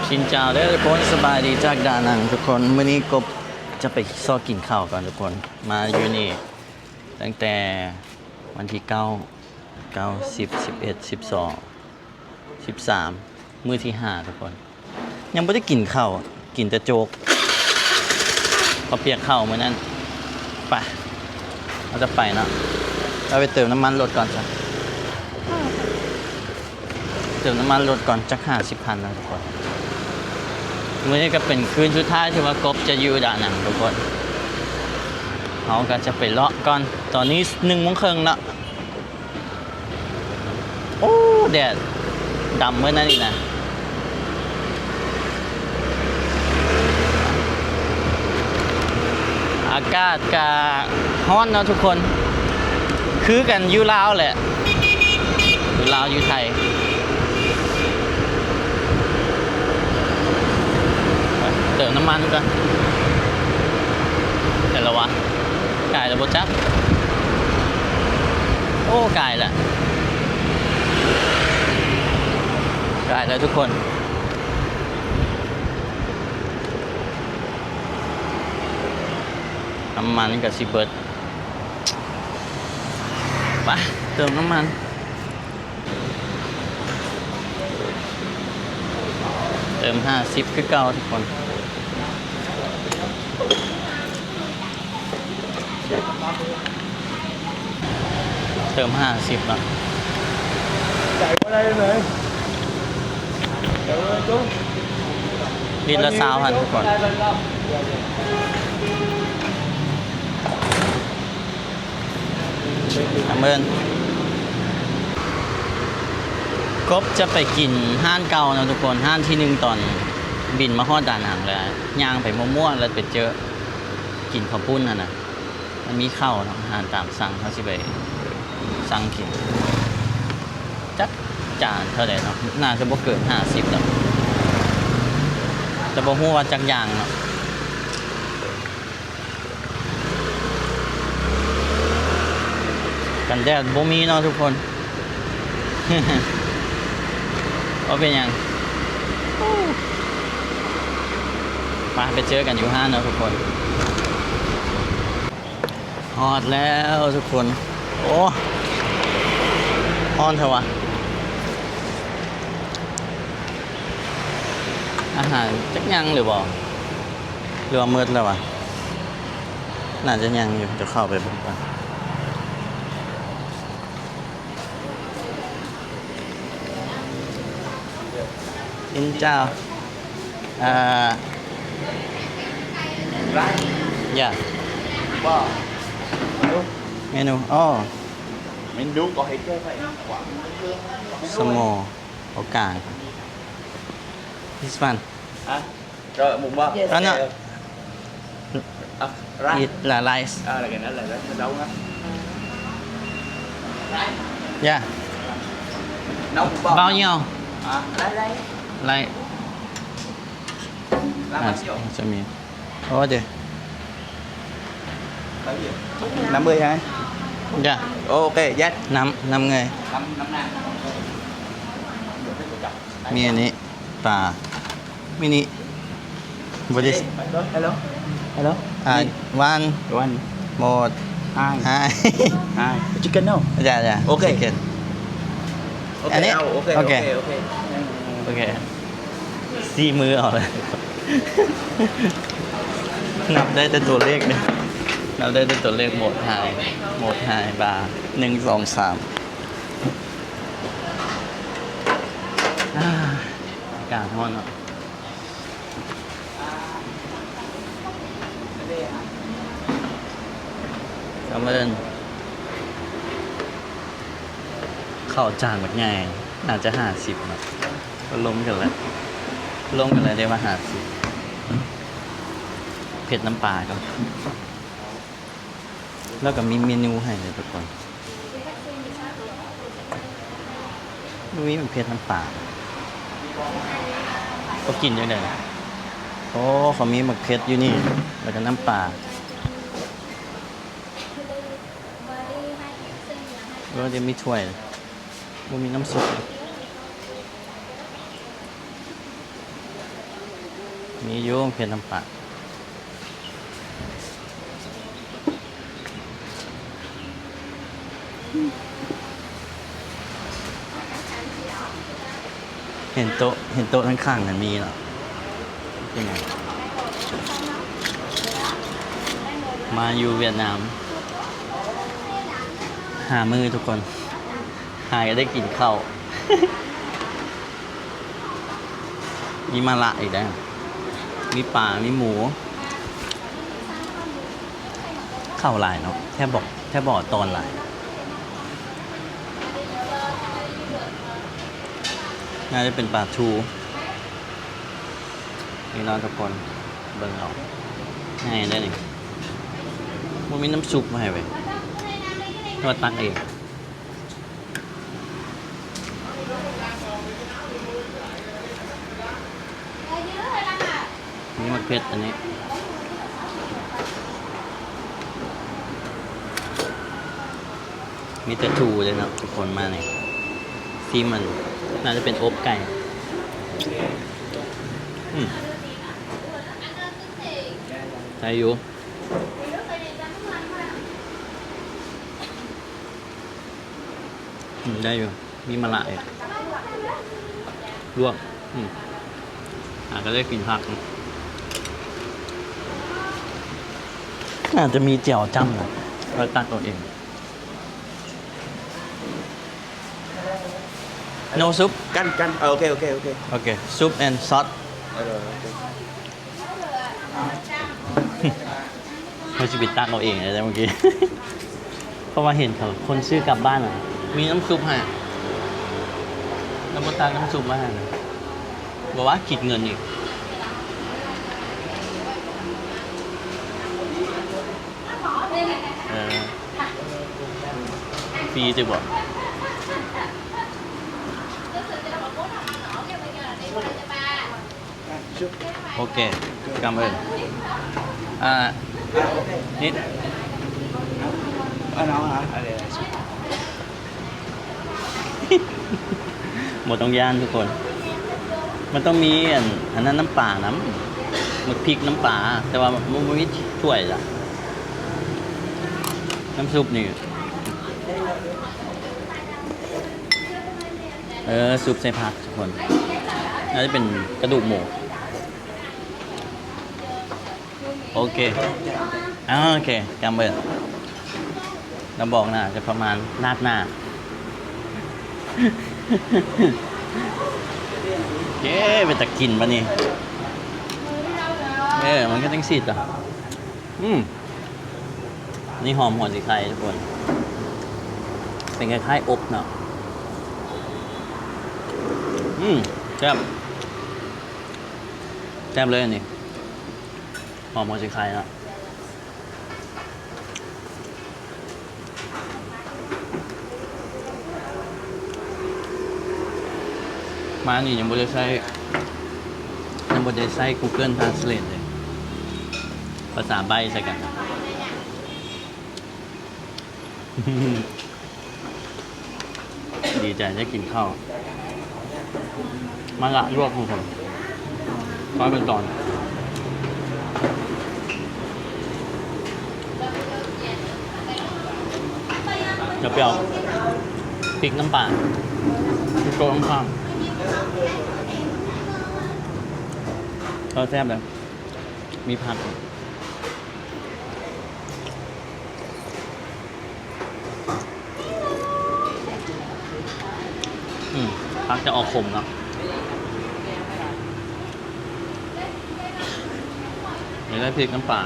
ຊິນເຈົ້າເດີທຸກຄົນ, ສະບາຍດີຈາກດານັງທຸກຄົນ. ມື້ນີ້ກົບຈະໄປຊອກກິນເຂົ້າກ່ອນທຸກຄົນ. ມາຢູ່ນີ້ຕັ້ງແຕ່ວັນທີເກົ້າ ເກົ້າ ສິບ ສິບເອັດ ສິບສອງ ສິບສາມ ມື້ທີຫ້າທຸກຄົນ. ຍັງບໍ່ໄດ້ກິນເຂົ້າ, ກິນແຕ່ໂຈກ ເຂົ້າປຽກເຂົ້າມື້ນັ້ນ. ໄປ ເຮົາຈະໄປເນາະ, ເຮົາໄປເຕີມນ້ຳມັນລົດກ່ອນຊະ. ເຕີມນ້ຳມັນລົດກ່ອນຈັກຫ້າສິບພັນເນາະທຸກຄົນ. ມື້ນີ້ກໍເປັນຄືນສຸດທ້າຍທີ່ວ່າກົບຈະຢູ່ດານັງທຸກຄົນ. ເຮົາກໍຈະໄປເລາະກ່ອນ, ຕອນນີ້ໜຶ່ງໂມງເຄິ່ງເນາະ. ໂອ້ ແດດດຳເບິດນັ້ນນີ້ນະ. ອາກາດກະຮ້ອນເນາະທຸກຄົນ, ຄືກັນຢູ່ລາວແຫຼະ, ຢູ່ລາວຢູ່ໄທ. ເຕີມນ້ຳມັນກ່ອນ. ແຕ່ລະວະ ກາຍແລ້ວບໍ່ຈັກ. ໂອ້ ກາຍແລ້ວ, ກາຍແລ້ວທຸກຄົນ. ນ້ຳມັນກໍຊິເບິດ. ໄປເຕີມນ້ຳມັນ, ເຕີມຫ້າສິບຄືເກົ່າທຸກຄົນ. ເຕີມຫ້າສິບເນາະ. ລິດລະຊາວພັນທຸກຄົນ. ເບິ່ງ ກົບຈະໄປກິນຮ້ານເກົ່າເນາະທຸກຄົນ, ຮ້ານທີໜຶ່ງຕອນບິນມາຮອດດານັງ ແລ້ວຍ່າງໄປມົ້ວໆ ແລ້ວໄປເຈີກິນເຂົ້າປຸ້ນຫັ້ນນະ. ມັນມີເຂົ້າເນາະ, ອາຫານຕາມສັ່ງ, ເຮົາຊິໄປສັ່ງກິນ. ຈັກຈານເທົ່າໃດເນາະ, ໜ້າຈະບໍ່ເກີນຫ້າສິບດອກ, ແຕ່ບໍ່ຮູ້ວ່າຈັກຢ່າງເນາະ. ກັນແດດບໍ່ມີເນາະທຸກຄົນ. ບໍ່ເປັນຫຍັງ, ມາໄປເຈີກັນຢູ່ຮ້ານເນາະທຸກຄົນ. ຮອດແລ້ວທຸກຄົນ. ໂອ້ ຮ້ອນແທ້ວະ. ອາຫານຈັກຍັງຫຼືບໍ່ ຫຼືວ່າໝົດແລ້ວວະ? ໜ້າຈະຍັງຢູ່, ຈະເຂົ້າໄປເບິ່ງກ່ອນ. ຊິນເຈົ້າ. ເອີ ຢາ ເມນູ ເມນູ ອໍ ເມນູກໍໃຫ້ແກ້ໄຂ ສະມໍ ໂອກາ this one. ອະ ກໍໝູກບໍ່? ອັນນັ້ນ ອີດລະໄລສ໌ ອ່າ ແລ້ວກໍນັ້ນແຫຼະ ເດົານະ ຢາ ເບົາຍຽວ ອ່າ ໄລ ໄລ ອ່າ ຈະມີ ໂອເຄ ນ້ຳເອີຍ ຮະ ຢາ ໂອເຄ ເຢັດ ນ້ຳ ນ້ຳເງີຍ ນ້ຳ ນ້ຳໜ້າ ມີອັນນີ້ ປາ ມິນິ what is hello hello ອ່າ one one more hi hi hi chicken no ຢາ ຢາ ໂອເຄ chicken ອັນນີ້ ໂອເຄ ໂອເຄ ໂອເຄ ໂອເຄ ຊີ້ມືເອົາເລີຍ ນັບໄດ້ແຕ່ຕົວເລກເດ້ ນັບໄດ້ແຕ່ຕົວເລກ ໂໝດໄຮ ໂໝດໄຮບາ ໜຶ່ງ ສອງ ສາມ ອາ ອາກາດຮ້ອນເນາະ ສຳເອີນ ເຂົ້າຈານບັກໃຫຍ່ ໜ້າຈະຫ້າສິບເນາະ ກໍລົມກັນແລ້ວ ລົມກັນແລ້ວເດ້ວ່າຫ້າສິບ ເຜັດນ້ຳປາກ່ອນ ແລ້ວກໍມີເມນູໃຫ້ເລີຍທຸກຄົນ ມີໝາກເຜັດນ້ຳປາ ເຂົາກິນຈັ່ງໃດ? ໂອ້ ເຂົາມີໝາກເຜັດຢູ່ນີ້ ແລ້ວກໍນ້ຳປາ ແລ້ວຈະມີຖ້ວຍ ບໍ່ມີນ້ຳຊຸບ. ມີຢູ່ເຜັດນ້ຳປາ. ເຫັນໂຕະ ເຫັນໂຕະທາງຂ້າງນັ້ນມີເນາະ. ເປັນຫຍັງ? ມາຢູ່ຫວຽດນາມ ຫ້າມື້ທຸກຄົນ ຫາກໍໄດ້ກິນເຂົ້າ. ມີມະລະອີກແລ້ວ ມີປາ ມີໝູ ເຂົ້າຫຼາຍເນາະ ແທບບໍ່ ແທບບໍ່ເອົາຕອນຫຼາຍ. ໜ້າຈະເປັນປາທູ ນີ້ເນາະທຸກຄົນ ເບິ່ງເອົາ ໃຫຍ່ເດ້ນີ້. ບໍ່ມີນ້ຳຊຸບມາໃຫ້ເວີຍ ເຮົາຕັກເອງ. ມີໝາກເຜັດອັນນີ້ ມີແຕ່ທູເດ້ເນາະທຸກຄົນ. ມານີ້ ຊີມມັນ ໜ້າຈະເປັນອົບໄກ່. ອືມ ໄດ້ຢູ່. ອືມ ໄດ້ຢູ່ ມີມະລະອີກ ລວກ. ອືມ ຫາກໍໄດ້ກິນຜັກ. ໜ້າຈະມີແຈ່ວຈ້ຳນະ ເຮົາຕັກເອົາເອງ. No soup? ກັນ ກັນ ເອີ ໂອເຄ ໂອເຄ ໂອເຄ ໂອເຄ soup and sauce. ເອີ ໂອເຄ. ເຮົາຊິໄປຕັກເອົາເອງເດ້ເມື່ອກີ້ ເພາະວ່າເຫັນເຂົາ ຄົນຊື້ກັບບ້ານນະ ມີນ້ຳຊຸບໃຫ້ ແລ້ວບໍ່ຕັກນ້ຳຊຸບມາໃຫ້ນະ ບໍ່ວ່າຄິດເງິນອີກ. ເອີ ຟຣີຈັ່ງບໍ? ໂອເຄ ກຳເອີ້ນ ອ່າ ນີ້ ບໍ່ຕ້ອງຢ້ານທຸກຄົນ ມັນຕ້ອງມີອັນ ອັນນັ້ນ ນ້ຳປານຳ ໝາກພິກນ້ຳປາ ແຕ່ວ່າມັນບໍ່ມີຖ້ວຍລະ ນ້ຳຊຸບນີ້. ເອີ ຊຸບໃສ່ຜັກທຸກຄົນ ໜ້າຈະເປັນກະດູກໝູ. ໂອເຄ ອ່າ ໂອເຄ ກຳເບິ່ງ ລະບອກໜ້າຈະປະມານລາດໜ້າ. ເອີ ເປັນຕາກິນບາດນີ້ ເອີ ມັນກໍຈັ່ງຊີ້ຕົວະ ອືມ. ນີ້ຫອມຫົວສີໄຄທຸກຄົນ ເປັນຄ້າຍໆອົບເນາະ ອືມ ແຊບ ແຊບເລີຍອັນນີ້ ຫອມຫົວສີໄຄເນາະ. ມານີ້ຍັງບໍ່ໄດ້ໃຊ້ ຍັງບໍ່ໄດ້ໃຊ້ Google Translate ເລີຍ ພາສາໃບ້ໃສ່ກັນ ດີໃຈໄດ້ກິນເຂົ້າ ມະລະລວກຂອງເພິ່ນ ຊອຍເປັນຕອນ. ດຽວໄປເອົາພິກນ້ຳປາ ພິກໂຕະຂ້າງໆ ເອີ ແຊບເລີຍ ມີຜັກ. ອືມ ຜັກຈະອອກຂົມເນາະ ນີ້ໄດ້ພິກນ້ຳປາ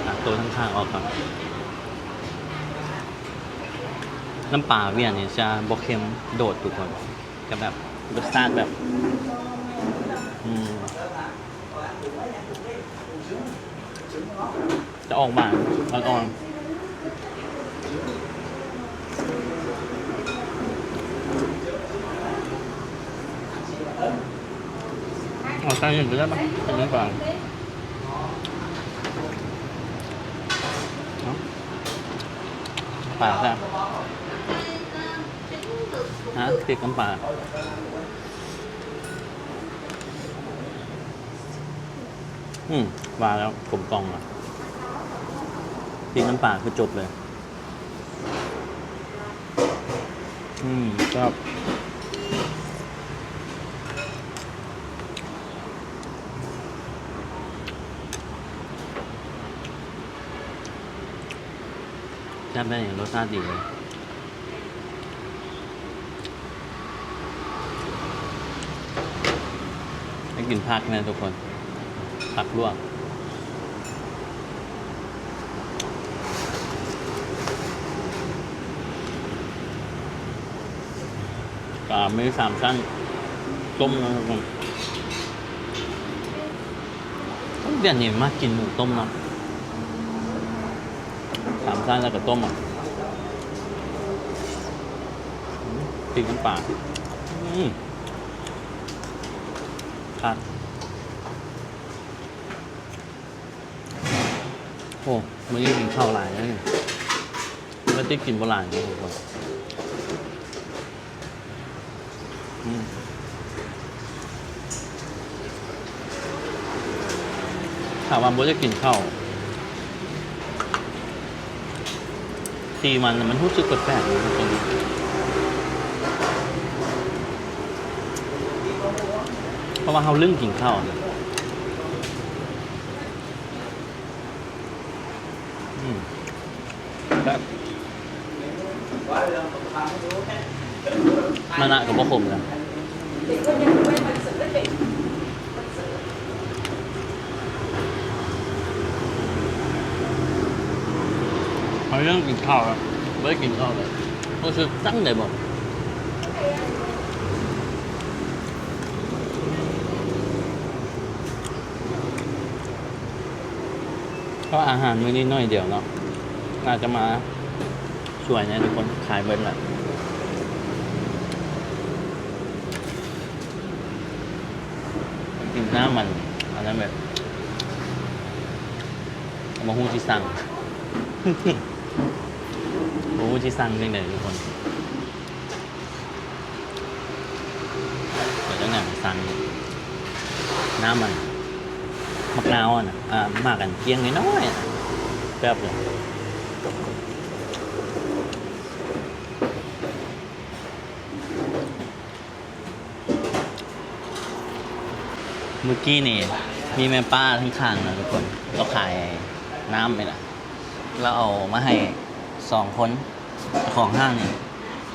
ຕັກໂຕະຂ້າງໆອອກກ່ອນ. ນ້ຳປາຫວຽດນີ້ຈະບໍ່ເຄັມໂດດທຸກຄົນ ຈະແບບ ລົດຊາດແບບ ອືມ ຈະອອກຫວານອ່ອນໆ ເອົາໃສ່ນີ້ກໍໄດ້ປະ ອັນນີ້ກ່ອນ ເນາະ ປາແຊບ ຮະ ພິກນ້ຳປາ. ອືມ ວ່າແລ້ວ ກົມກ່ອມລະ ພລິກນ້ຳປາຄືຈົບເລີຍ. ອືມ ແຊບ ແຊບໄດ໋ ລົດຊາດດີເລີຍ. ໄດ້ກິນຜັກແນ່ທຸກຄົນ ຜັກລວກ ກະມີສາມຊັ້ນ ຕົ້ມນະທຸກຄົນ. ດຽວນີ້ມັກກິນໝູຕົ້ມເນາະ ສາມຊັ້ນແລ້ວກະຕົ້ມ ອາ ອືມ ພລິກນ້ຳປາ ອືມ ຄັກ. ໂອ້ ມື້ນີ້ກິນເຂົ້າຫຼາຍເລີຍ ແຕ່ຕິກກິນບໍ່ຫຼາຍເດ້ທຸກຄົນ. ອືມ ຖ້າວ່າບໍ່ໄດ້ກິນເຂົ້າ ສີ່ວັນມັນຮູ້ສຶກແປກໆ ເພາະວ່າເຮົາລຶ້ງກິນເຂົ້ານະ. ອືມ ແຊບ ມານະກໍບໍ່ຂົມນະ. ເຮົາເລີ່ມກິນເຂົ້າແລ້ວ ບໍ່ໄດ້ກິນເຂົ້າເລີຍ ຮູ້ສຶກຈັ່ງໃດບໍ່? ເພາະອາຫານມື້ນີ້ໜ້ອຍດຽວເນາະ ໜ້າຈະມາສວຍແນ່ທຸກຄົນ ຂາຍເບິດລະ. ກິນນ້ຳມັນ ອັນນັ້ນແບບ ບໍ່ຮູ້ຊິສັ່ງ ບໍ່ຮູ້ຊິສັ່ງຈັ່ງໃດທຸກຄົນ. ເປັນຈັ່ງໃດມັນສັ່ງ ນ້ຳມັນ ໝາກນາວຫັ້ນນະ ອາ ໝາກອັນກ້ຽງນ້ອຍໆ ແຊບເລີຍ. ມື້ກີ້ນີ້ມີແມ່ປ້າຂ້າງໆນະທຸກຄົນ ລາວຂາຍນ້ຳນີ້ລະ ລາວເອົາມາໃຫ້ສອງຄົນ ເຈົ້າຂອງຮ້ານນີ້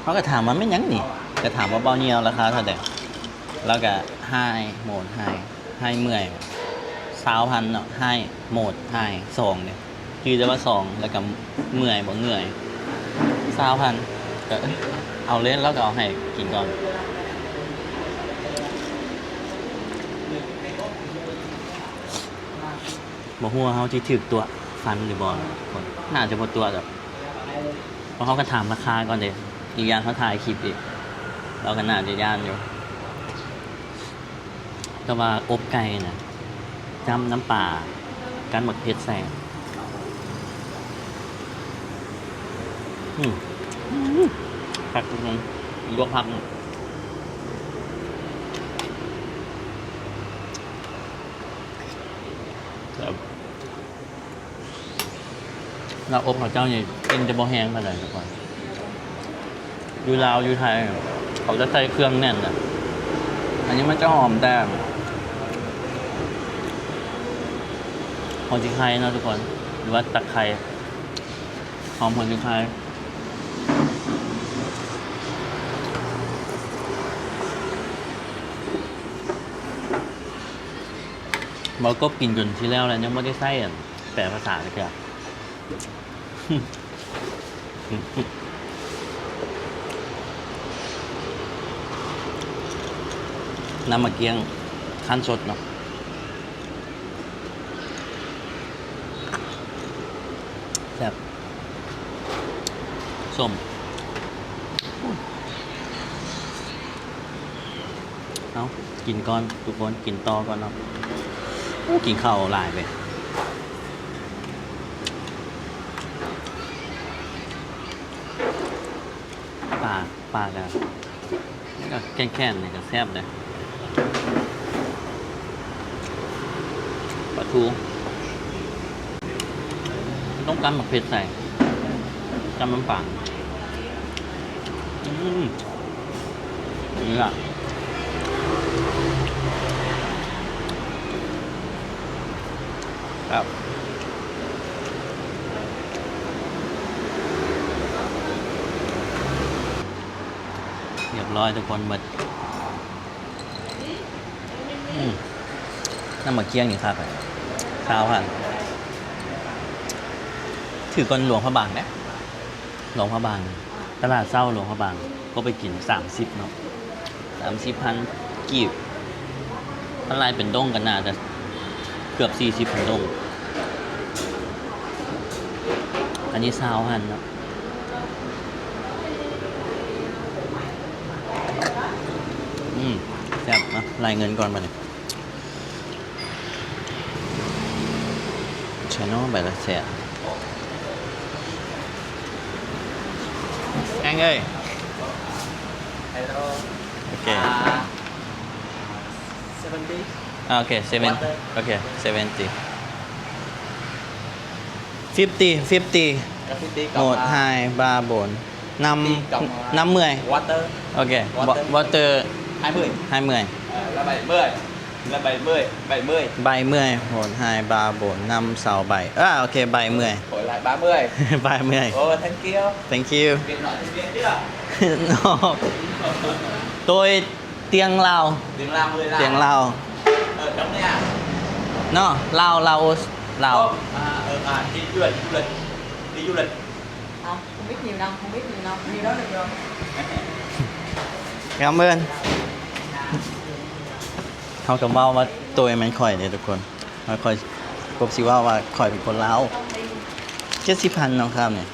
ເຮົາກໍຖາມວ່າແມ່ນຫຍັງນີ້ ກໍຖາມວ່າເບົາຍ່ຽວລາຄາເທົ່າໃດ ລາວກໍຮ້າຍໂໝດຮ້າຍ ຮ້າຍເມື່ອຍ ຊາວພັນເນາະ ຮ້າຍໂໝດຮ້າຍສອງເດ້ ຈື່ແຕ່ວ່າສອງ ແລ້ວກໍເມື່ອຍບໍ່ເມື່ອຍ ຊາວພັນ ກໍເອົາເລີຍ ລາວກໍເອົາໃຫ້ກິນກ່ອນ. ບໍ່ຮູ້ວ່າເຮົາຊິຖືກຕົວະຟັນຫຼືບໍ່ ໜ້າຈະບໍ່ຕົວະດອກ ເພາະເຮົາກໍຖາມລາຄາກ່ອນເດ້ ອີກຢ່າງເຮົາຖ່າຍຄລິບອີກ ລາວກໍໜ້າຈະຢ້ານຢູ່. ແຕ່ວ່າອົບໄກ່ນະ ຈ້ຳນ້ຳປາ ກັນໝາກເຜັດໃສ່ ອືມ ອືມ ຄັກ ລວກຜັກ ແຊບ. ລາວອົບເຂົາເຈົ້ານີ້ເປັນແຕ່ບໍ່ແຮງປານໃດທຸກຄົນ ຢູ່ລາວຢູ່ໄທ ເຂົາຈະໃສ່ເຄື່ອງແໜ້ນນະ ອັນນີ້ມັນຈະຫອມແຕ່ຫົວສີໄຄເນາະທຸກຄົນ ຫຼືວ່າຕະໄຄ ຫອມຫົວສີໄຄ. ເບົາກົບກິນຈົນຊິແລ້ວແລ້ວ ຍັງບໍ່ໄດ້ໃຊ້ອັນ ແປພາສາຈັກເທື່ອ. ນ້ຳໝາກກ້ຽງ ຄັ້ນສົດເນາະ ແຊບ ສົ້ມ. ເອົາ ກິນກ່ອນທຸກຄົນ ກິນຕໍ່ກ່ອນເນາະ. ໂອ້ ກິນເຂົ້າຫຼາຍເວີຍ. ປາ ປາກະ ກະແຂງໆ ນີ້ກະແຊບເດ້. ປາທູ ຕ້ອງກຳໝາກເຜັດໃສ່ ກຳນ້ຳປາ ອືມ ນີ້ລະ ແຊບ ຮຽບຮ້ອຍທຸກຄົນ ໝົດ ອືມ ນ້ຳໝາກກຽງນີ້ຄັກ ຊາວພັນ ຖືກກວ່າຫຼວງພະບາງເດ້ ຫຼວງພະບາງ ຕະຫຼາດເຊົ້າຫຼວງພະບາງ ກໍໄປກິນສາມສິບເນາະ ສາມສິບພັນກີບ ຄັນລາຍເປັນດົ້ງກໍໜ້າຈະເກືອບສີ່ສິບພັນດົ້ງ ອັນນີ້ຊາວພັນເນາະ ອືມ ແຊບ ມາລາຍເງິນກ່ອນບາດນີ້ ໃສ່ເນາະ ໃບລະແສນ ແອງເອີຍ ໂອເຄ ອ່າ ເຊັບເວັນຕີ ອ່າ ໂອເຄ ເຊັບເວັນ ໂອເຄ ເຊັບເວັນຕີ ຟິບຕີ ຟິບຕີ ໂຫດ ໄຮ ບາ ໂບນ ນ້ຳ ນ້ຳເມື່ອຍ ວອເຕີ ໂອເຄ ວອເຕີ ວອເຕີ ໄຮເມື່ອຍ ໄຮເມື່ອຍ ເອີ ລະໃບເມື່ອຍ ລະໃບເມື່ອຍ ໃບເມື່ອຍ ໃບເມື່ອຍ ໂຫດ ໄຮ ບາ ໂບນ ນ້ຳ ເຊົາ ໃບ ເອີ ໂອເຄ ໃບເມື່ອຍ ໂຫດ ລະບາເມື່ອຍ ບາເມື່ອຍ ໂອ້ ແທັງກິ້ວ ແທັງກິ້ວ ເປັນໜ້ອຍເປັນເດືອນເດີ້ ໂດຍ ຕຽງລາວ ຕຽງລາວເລີຍ ຕຽງລາວ ເອີ ກຳເນີດ ເນາະ ລາວ ລາວ ລາວ ເອີ ອ່າ ທີ່ຢູ່ເລີຍ ທີ່ຢູ່ເລີຍ ທີ່ຢູ່ເລີຍ ເອົາ ບໍ່ມີຜິວນຳ ບໍ່ມີຜິວນຳ ມີແລ້ວໜຶ່ງດອກ ງາມເອີນ ເຮົາກໍເວົ້າວ່າໂຕແມ່ນຂ້ອຍເດ້ທຸກຄົນ ວ່າຂ້ອຍ ກົບຊິເວົ້າວ່າຂ້ອຍເປັນຄົນລາວ ເຈັດສິບພັນເນາະ ຄາບນີ້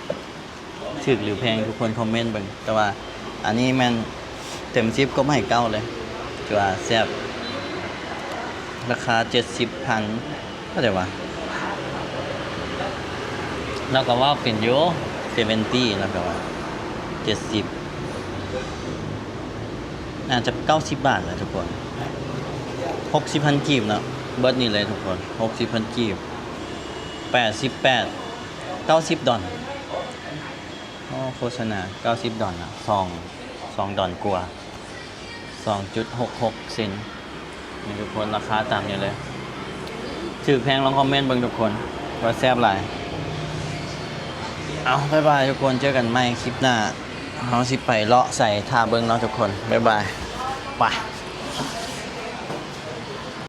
ຖືກຫຼືແພງ ທຸກຄົນຄອມເມັນເບິ່ງ ແຕ່ວ່າອັນນີ້ແມ່ນເຕັມສິບກົບໃຫ້ເກົ້າເລີຍ ຖືວ່າແຊບ ລາຄາເຈັດສິບພັນ ເທົ່າໃດວະ ລາວກໍເວົ້າເປັນຢູ່ ເຊັບເວັນຕີ ລາວກໍວ່າເຈັດສິບ ໜ້າຈະເກົ້າສິບບາດແຫຼະທຸກຄົນ ຫົກສິບພັນກີບເນາະ ເບິດນີ້ເລີຍທຸກຄົນ ຫົກສິບພັນກີບ ແປດສິບແປດ ເກົ້າສິບດອນ ໂອ້ ໂຄສະນາ ເກົ້າສິບດອນນະ ສອງ ສອງດອນກວ່າ ສອງຈຸດຫົກຫົກເຊັນ ນີ້ທຸກຄົນ ລາຄາຕາມນີ້ເລີຍ ຖືກແພງລອງຄອມເມັນເບິ່ງທຸກຄົນ ວ່າແຊບຫຼາຍ ເອົາ ບາຍບາຍທຸກຄົນ ເຈີກັນໃໝ່ຄລິບໜ້າ ເຮົາຊິໄປເລາະໃສ ຖ້າເບິ່ງເນາະທຸກຄົນ ບາຍບາຍ ໄປ.